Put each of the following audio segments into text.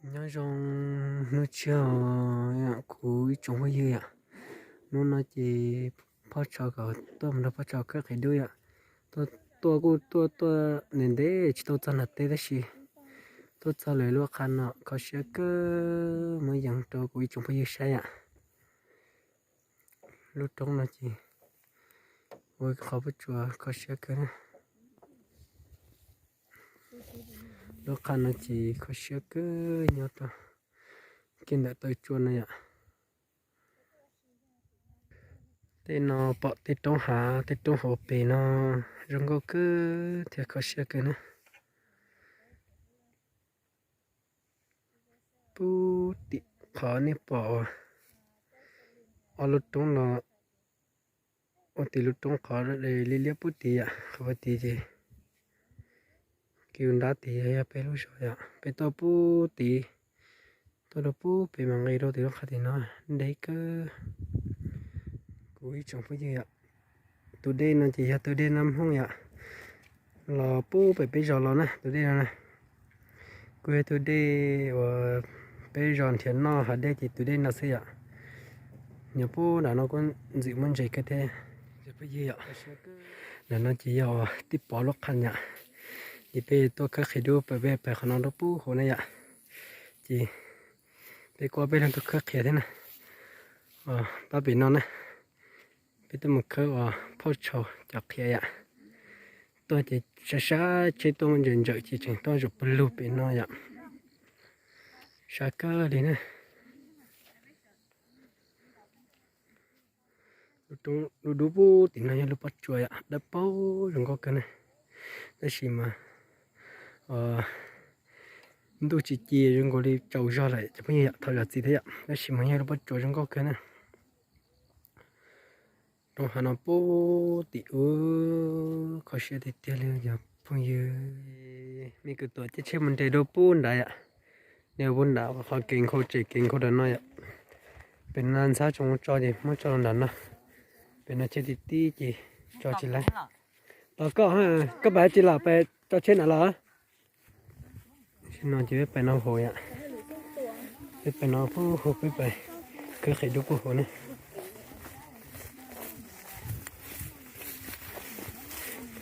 Nyob zoo hnub tshiab os kuv ib tsoom phooj ywg yom. Hnub no ces Phoj Tsho kom tuaj mus nrog Phoj Tsho khawb qhiav dub yom. Tuaj kuj tuaj tuaj ntev ntev tsis tau txog nram teb tab sis tuaj txog lawv lub qhab no kho siab kawg, muab yees rau kuv ib tsoom phooj ywg saib yom. Lub roob no ces ua qhov pob tsuas kho siab kawg na. Lub qhab no ces kho siab kawg, nyob rau kiag ntawm taw tsua no yom. Tej no pom tej roob hav tej roob hauv pes no zoo nkauj kawg thiab kho siab kawg na. Pub tim qhov nej pom ob lub roob los ua tim lub roob qhov liab liab pub tid yom, qhov pub tid ces kev ua nrab tid yog peb lub zos yom, peb tuaj pub tid, tuaj rau pub pem mas nqis rau tim lub qhov tid no, deb kawg. Kuv ib tsoom phooj ywg yom, tus dej no ces yog tus dej Nab Hmooj yom, los pub pem peb zos los na tus dej no na. Kuj yog tus dej uas peb zos nrhiav noj hav dej ces tus dej no xwb yom. Nyob pub nram no kuj ntxim muaj ntses kawg thiab. Nram no ces yog tib pov lub qhab yom, ces peb tuaj khawb qhiav dub pem pem qhov no rau pub hauv na yom. Ces peb kuj peb leeg tuaj khawb qhiav thiab na. Pab pem no na, peb tuaj mus khawb uas Phoj Tsho cov qhiav yom. Tuaj ces sab sab tsheb tuaj muaj ntsaws ntsaws ces tseem tuaj zaum pawg lug pem no yom. Sab kawg li na. Lub dub pub tim no yog lub pob tsuas yom, dawb paug zoo nkauj kawg na. Tab sis mas ntuj tsis ci zoo nkaus li tsaus zog lawm cov phooj ywg yom, thaum zam txim thiab yom, tab sis mas yog lub pob tsuas zoo nkauj kawg na. Roob hav no pub tim ub kho siab tiag tiag li cov phooj ywg. Me kwv Tuam caij tsheb mus nres dua pub nrad yom. Nres pub nrad qhov kev nkhaus tsev kev nkhaus nram no yom. Pem no ntxhab tsoom tso ces muab tso rau nram no. Pem no tsheb tib tib ces tso tsis laib. Tos koj, koj pais tsis los pais tso tsheb nram los. Tam sim no ces peb pais no hauv yom. Peb pais no pub hauv peb pais khawb qhiav dub pub hauv ne.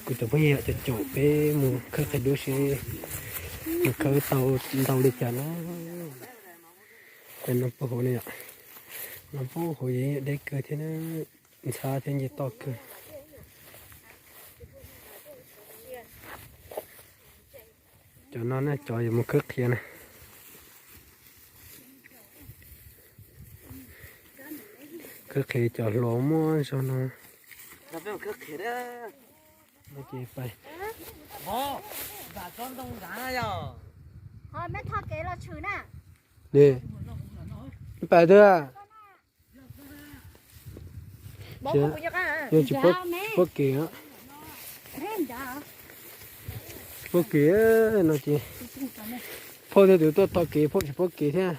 Kuv cov phooj ywg yom, caum caum peb mus khawb qhiav dub seb mus khawb tau ntau li cas na. Peb no puag hauv ne yom, no puag hauv yeej deb kawg thiab na, ntxhab thiab nce toj kawg. Cov no na cov yuav mus khawb qhiav na. Khawb qhiav cov hluas muaj zog no. Pais twg? Tsis paub kev, tsis paub kev no ces phauj thiaj tus tuaj tho kev, phauj tsis paub kev thiab.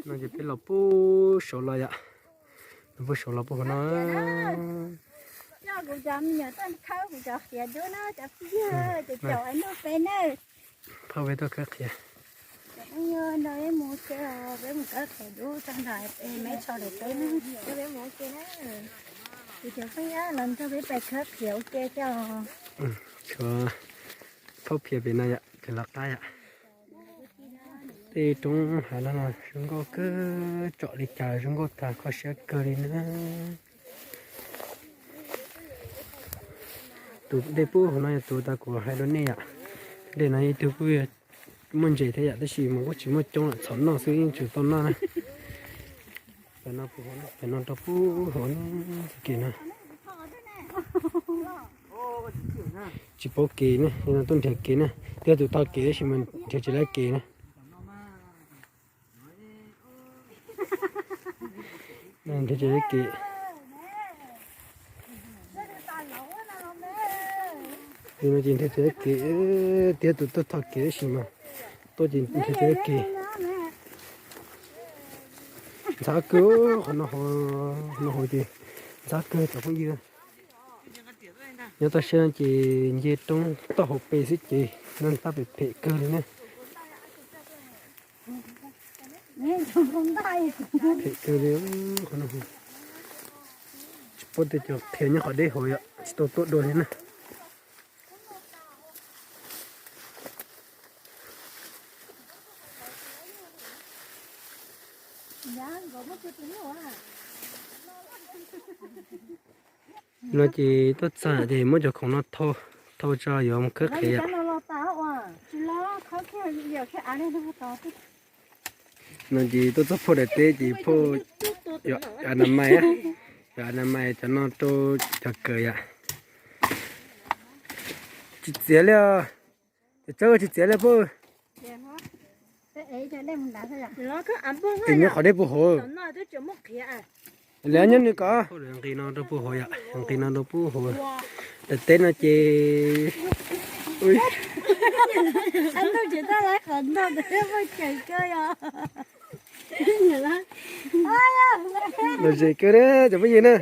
No ces peb los puag saud los yom, los puag saud los puag hauv no. Phauj peb tuaj khawb qhiav. Tshuav phauj phiav pem no yom, pem lawv qab yom. Tej roob hav no zoo nkauj kawg, tsom li cas zoo nkauj tag, kho siab kawg li na. Tus dej puag hauv no yog tus uas kuv hais rau nej yom. Dej no ib tug kuj muaj ntses thiab yom, tab sis mas kuj tsis muaj coob lawm, txhom noj xwb yeej tseem tau noj na. Pem no rau puag hauv no, kev no tsis paub kev ne, no tuaj nrhiav kev na, twb yog tus tho kev tab sis mas nrhiav tsis laib kev na. Nrhiav tsis laib kev. Li no ces nrhiav tsis laib kev, twb yog tus tuaj tho kev tab sis mas tuaj ces nrhiav tsis laib kev. Ntxhab kawg, qhov no, qhov no hauv ces ntxhab kawg cov phooj ywg. Nyob toj siab no ces nce roob toj hauv pes xwb ces no tab phem phem kawg li ne. Phem kawg li. Tsis paub tias cov qhiav nyob qhov deb hauv yom, tsis tau tuaj dua li na. No ces tuaj txog ces muab cov khoom no thau, thau tso yuav mus khawb qhiav yom. No ces tuaj txog phauj daim teb ces phauj yuav a na mais, yuav a na mais cov no rau cov kawm yom. Tsis txiav li os. Cov tsawb tsis txiav li phauj. Es nyob qhov deb puag hauv. Lawv nyob nws ko. Nqis no rau puag hauv yom, nqis no rau puag hauv. Daim teb no ces lom zem kawg na cov phooj ywg na.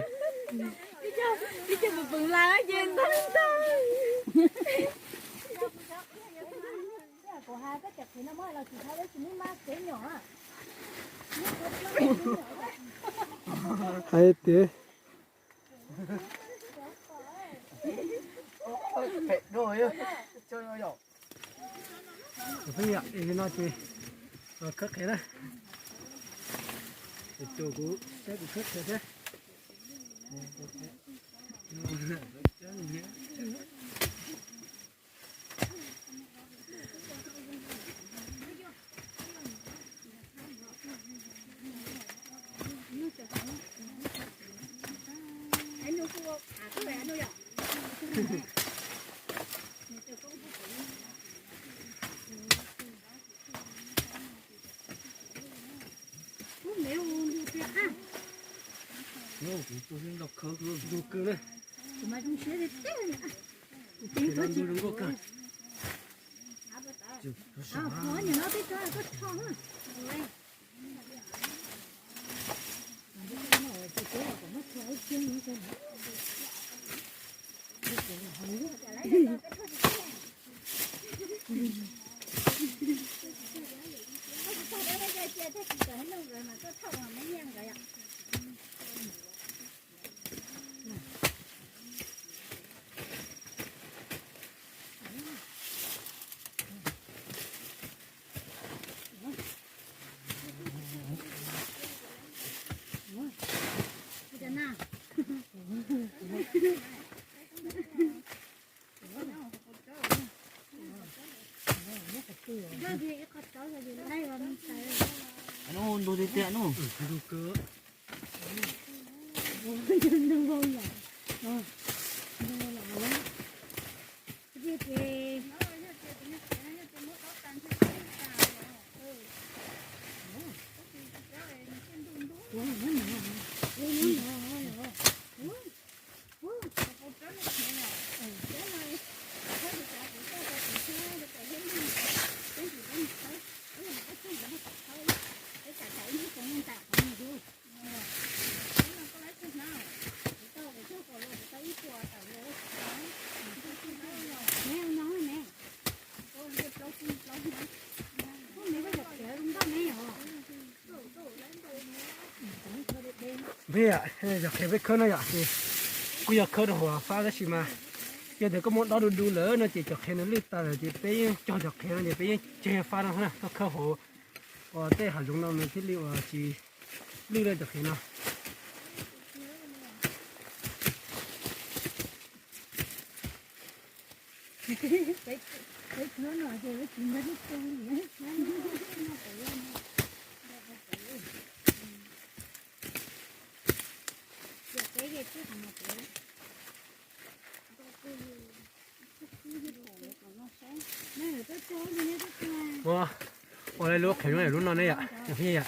Hais tias no ces khawb qhiav na. Tus kuv saib kuv khawb qhiav thiab. Ntug tiag tiag no. Peb yom, cov qhiav peb khawb no yom, ces kuj yog khawb rau hauv fab tab sis mas yog tias koj muab dob du du lawm no ces cov qhiav nws lwj tas lawm ces peb yeej cog cov qhiav no ces peb yeej tseg fab no na, koj khawb hauv uas tej hav zoov no nws thiaj li uas tsis lwj na cov qhiav no. Ua, ua lub qhiav no lub no ne yom, yom.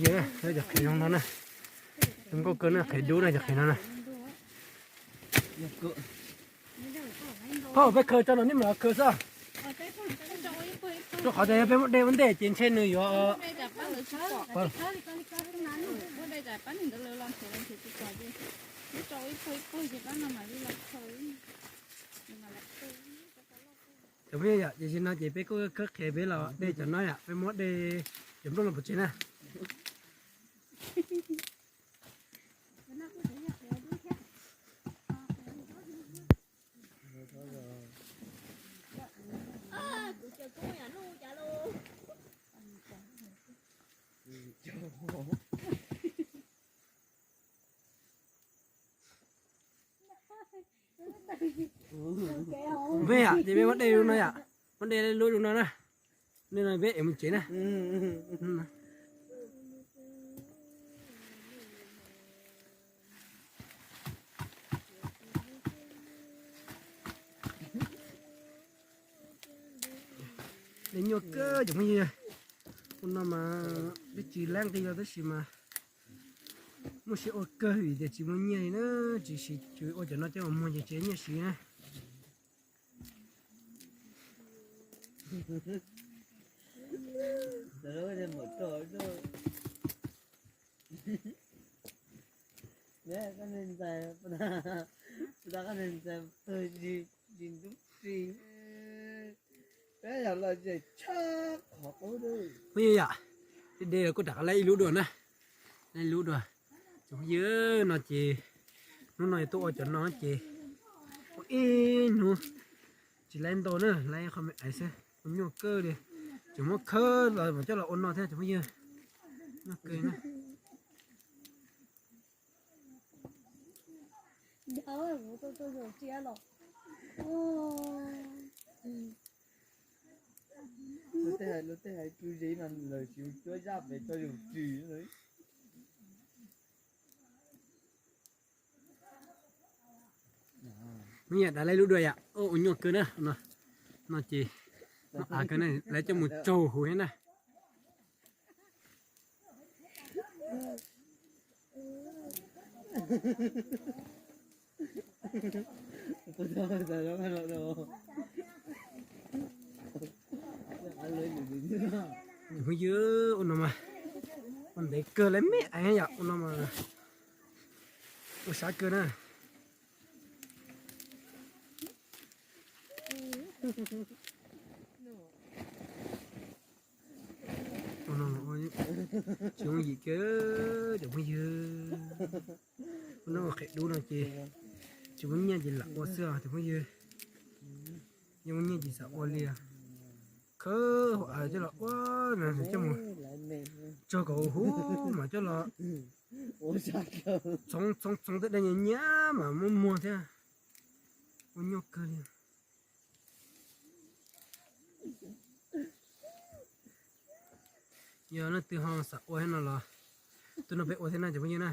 Yog cov qhiav no na, Zoo nkauj kawg na, qhiav dub na, cov qhiav no na. Phauj, peb khaws tso no nej mam los khaws xwb. Rau qhov tias yog peb muab de ua ntej ces ntshe nws yuav. Cov phooj ywg, yam ces no ces peb kuj khawb qhiav peb los de cov no yom, peb muab de cov nplooj no pov tseg na. Peb yom, ces peb muab de lub no yom, muab de lub lub no na. Nej no peb ev mus tsev na. De nyuaj kawg cov phooj ywg. Ua no mas twb tsis laib nqi los tab sis mas muaj siab ua kawg vim tias tsis muaj nyiaj li na, tsis siv, tsis ua cov no coj mus muag ces tsis nyiaj siv na. Phooj ywg yom, de los kuj rov qab laib ib lub dua na, laib ib lub dua. Cov phooj ywg, no ces hnub no tuaj ua cov no ces ua ib hnub tsis laib ntau na, laib qho me ais xwb, ua nyuaj kawg li. Tseem muab khawb los mam coj los ua no thiab cov phooj ywg. Nyuaj kawg na. Lub tej hais tsu ze mas lawv tsis cuab zaj pem tso yus ris. Phooj ywg, dav laib lub dua yom, ua nyuaj kawg na. No ces no av kawg na, lawv coj mus tsaug huv thiab na. Cov phooj ywg, ua no mas ua ntev kawg li me ais yom, ua no mas ua sab kawg na. Ua no tsis yooj yim kiag cov phooj ywg. Ua no qhiav dub no ces tsis muaj nyiaj ces lam ua xwb os cov phooj ywg. Yeej muaj nyiaj ces xav ua li. Khawb hauv av coj los ua, coj mus tsau kom huv mas coj los txhoov txhoov txhoov tej dej nyiam nyiam mas muaj muag thiab. Ua nyuaj kawg li. Yog leej twg ho xav ua thiab no los tuaj nrog peb ua thiab na cov phooj ywg na.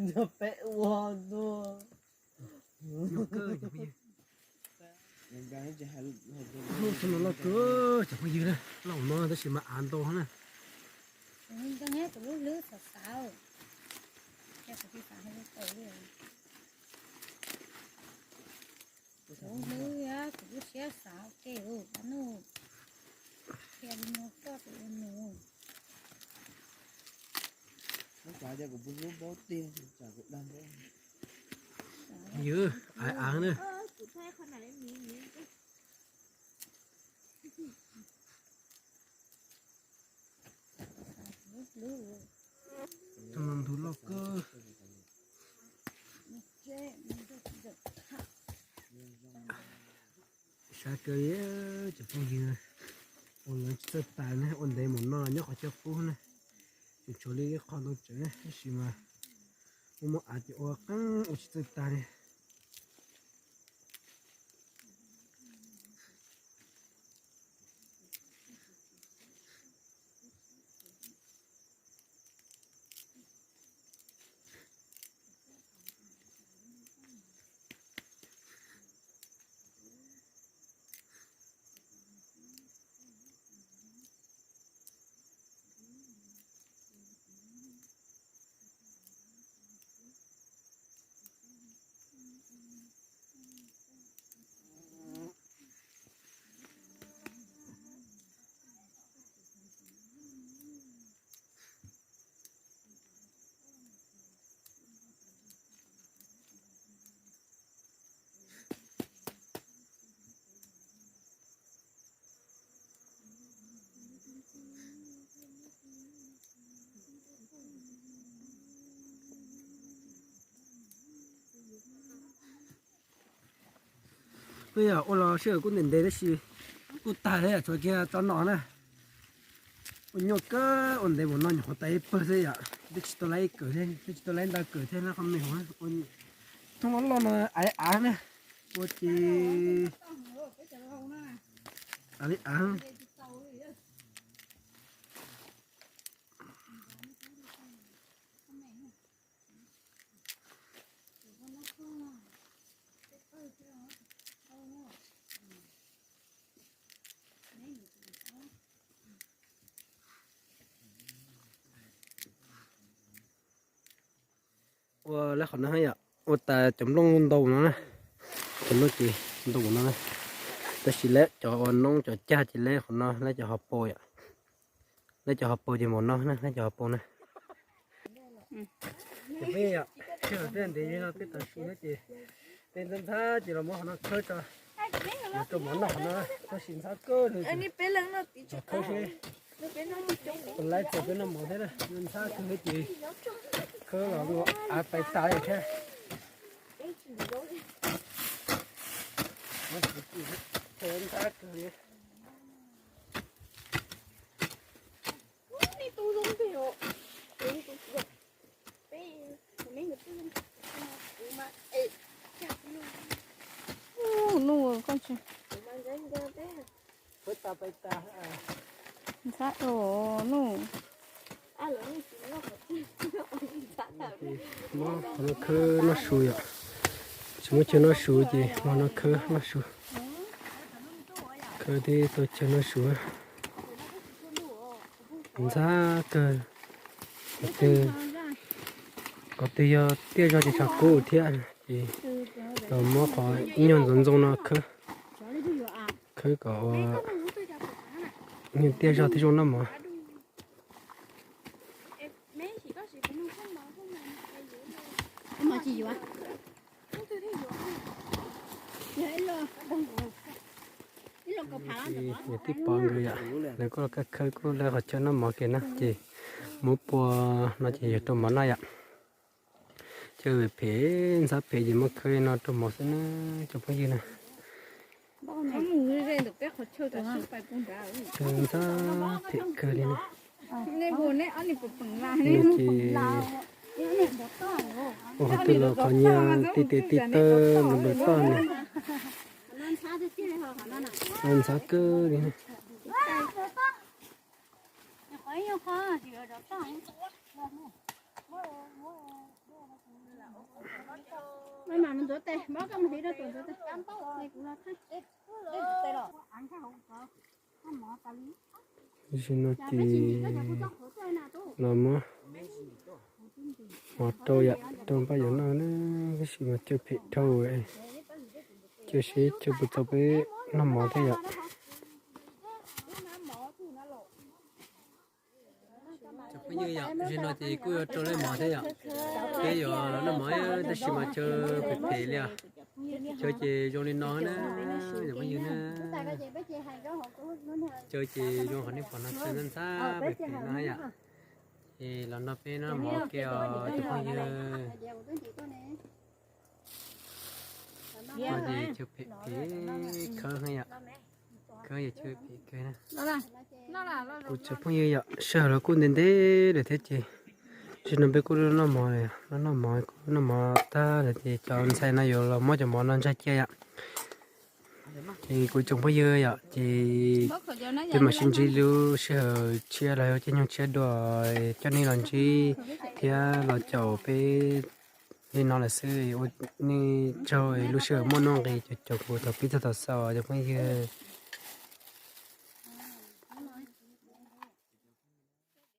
Nrog peb ua tuaj. Nyuaj kawg cov phooj ywg. Lub no loj kawg cov phooj ywg na, loj no tab sis mas av ntau na. Tus lub hlwb xav xav, kuv tsis xav hais lus tau li. Tus hlwb, kuv lub siab xav ua ke, ua nuj, qhia li no koj tus ua nus. Ywg, av av na. Tus no ntug loj kawg. Sab kawg li cov phooj ywg, ua lawv tsis txawj tas ne, ua ntev mus no nyob qhov chaw qub ne, tseem tshuav li ib qho ntau tsev ne, tab sis mas ua muaj av ces ua qeeb ua tsis txawj tas li. Twb yog ua los sij hawm kuj ntev ntev tab sis kuj tag thiab yom, tshuav kiag tso no na. Ua nyuaj kawg, ua ntev mus no nyuam qhuav tau ib pawg xwb yom, twb tsis tau laib ib kawm thiab, twb tsis tau laib ntau kawm thiab na, qhov me hov. Thoob loj loj no av av na, ua ces av li av. Ua lawv qhov no yom, ua tas cov nplooj ntau no na, cov nplooj ces ntau no na, tab sis lawv cov ua noob cov cag ces lawv qhov no lawv cov hauv paus yom, lawv cov hauv paus ces npaum no na, lawv cov hauv paus na. Ces peb yom, sij hawm twb ntev no peb tau su no ces peb ntxhab ntxhab ces los muab qhov no khawb tso, los rau mov noj qhov no, tab sis ntxhab kawg li. Khawb seb puas laib txog peb noj mov thiab na, ntxhab kawg thiab ces khawb los ua av pais tas li thiab. Ntxhab kawg li. Ntxhab, ntxhab, ntxhab. Muab qhov no khawb noj su yom. Tsis muaj chaw noj su ces muab no khawb noj su. Khawb thiab tau chaw noj su. Ntxhab kawg. Qhov twg, qhov twg yog tiaj zog ces tshav kub thiab ces los muab qhov ib nyuag ntxoov ntxoo no khawb, khawb kom ua ib nyuag tiaj zog thiaj zoo noj mov. Niam tij pog nkawd yom, lawv kuj los khawb khawb kuj lawv qhov chaw noj mov kiag na ces muab pua no ces yog rau mov noj yom. Chaw phem, ntxhab phem ces muab khawb no rau mov xwb na, cov phooj ywg na. Chaw ntxhab phem kawg li na. No ces ua qhov twg los qhov nyias tib tes tib taw nplaws nplaws toj ne. Ntxhab kawg li na. Tam sim no ces los muab mov rau yom, rau Paj Yuav noj na, tab sis mas chaw phem dhau, cia seb chaw puas txaus peb noj mov thiab yom. Cov phooj ywg yom, zaum no ces kuj yuav rau lawv mov thiab yom. Peb yuav los noj mov tab sis mas chaw phem phem li os. Chaw ces zoo li no na, cov phooj ywg na. Chaw ces zoo qhov nej pom no, chaw ntxhab ntxhab phem phem no yom. Es los nrog peb noj mov ke os cov phooj ywg. No ces chaw phem phem, khawb heev yom. Khawb yog chaw phem kawg na. Kuv cov phooj ywg yom, sij hawm los kuj ntev ntev lawm thiab ces zaum no peb kuj noj mov, noj mov kuj noj mov tag lawm ces cov ntxhais no yuav los muab cov mov no ntsaig cia yom. Ces kuv cov phooj ywg yom, ces peb mam sib ntsib lub sij hawm tshiab los yog caij nyoog tshiab dua, coj nej los ntsib thiab los caum peb li no lawm xwb. Ua nej tsaug, lub sij hawm muaj nuj nqis caum kuv thaum pib txog thaum xaus cov phooj ywg.